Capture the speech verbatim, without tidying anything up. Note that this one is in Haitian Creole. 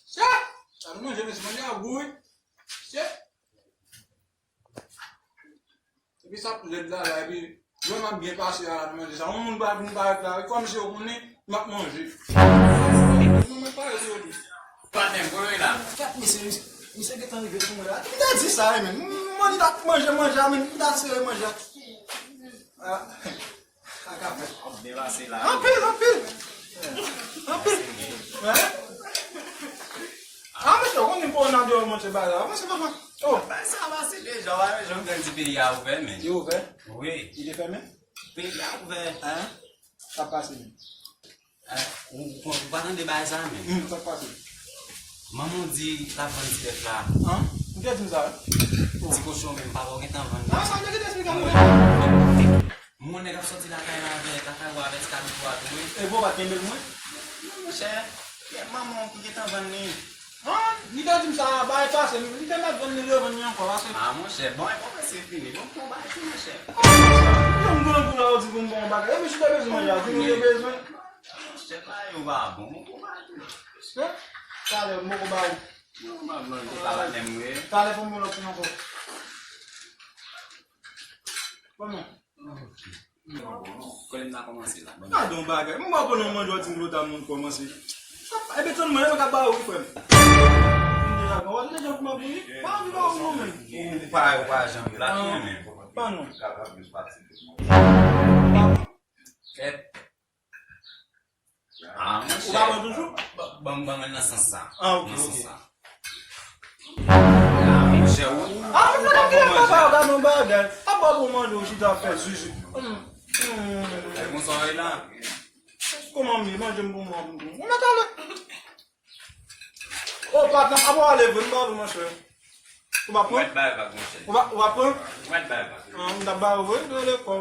Chè! Sa nou manje, mesye, manje a gou, wi. Chè! Epi sa pou lèd la, la, epi vrèman byen pase a la, nou manje sa. Yon moun pa vin parèt la, wi, kòmsi yo konnen, m ap manje. Mwen, mwen pare sou yo tou. Patnè m, kote w ye la? Gad, mesye, misye, misye gentan rive sou mwen la. M te di sa, wi, men. Mwen, li t ap manje, manje a, men, m ta sere manje a. Ah. Sa ka fèt. W ap byen pase la. Anpil, anpil. Anpil. Hein? Ah, mesye, ou konnen pou nan deyò monte bagay la. Avanse, papa. Oh. Bagay sa pase deja, w pa wè jan grandi peyi a ouvè, men. Li ouvè? Wi. Li te fèmen? Peyi a ouvè. Hein? Sa pase, men. Eh, ou, ou, ou pa tande bagay sa, men. Hmm, sa k pase? Manman w di l ap vann ti bèf la. An? Ou te di m sa, wi? Ti kochon menm, papa w gentan vann li. Ah, sa w te gentan esplike m, wi. Mwen, nèg ap sòti lakay la avè, lakay ou avè ti kabitou a tou, wi. E bon, w pa t kenbe l, mwen? Non, monchè, manman w ki gentan vann li. An, li te di m sa, bagay pase, li te mèt vann li, li revann li ankò, pase. Ah, monchè, bon, e bon, se fini. Bon, bon, bagay, monchè. Yon grangou la, ou di pou m bon bagay. E, mesye, ou te bezwen manje a, di nou te bezwen. Chèf la, yo va bon, bon, bon, bon, bon. Chèf, talè, m poko ba ou. Yo, m ap mande pa la menm, wi. Talè, fò m yon lòt pou ankò. Kòman? Konnen m ta kòmanse la. Gade yon bagay. M pa konn nan manje w di m lòt a moun kòmanse. Ebyen, tann mwen, m ka ba ou, wi, frè m. Vin deja, bon, w ap deja pou m ap vini. Pa anvi ba ou, non, menm. Ou pa, ou pa janm la, non, menm. Pa non. Kèt. Ah, monchè. Ou pa wè toujou? Ban, ban, ban mwen nan sans sa. Ah, ok, ok. Nan sans sa. Ah, monchè, ou, ah, ou pa bon manje. Papa, gade yon bagay. Apa bon manje, ou chita ap fè zuzu. Hmm, hmm. E konsa w ye la. Kòman m ye? Manje m pou mwen, pou mwen. Ou mèt ale. Oh, patnè, apa w ale vre, m ba ou, monchè. Ou pa pran? Mwen bay vag, monchè. Ou pa, ou pa pran? Mwen bay vag. Ah, m t ap ba ou vre, m t ale kò.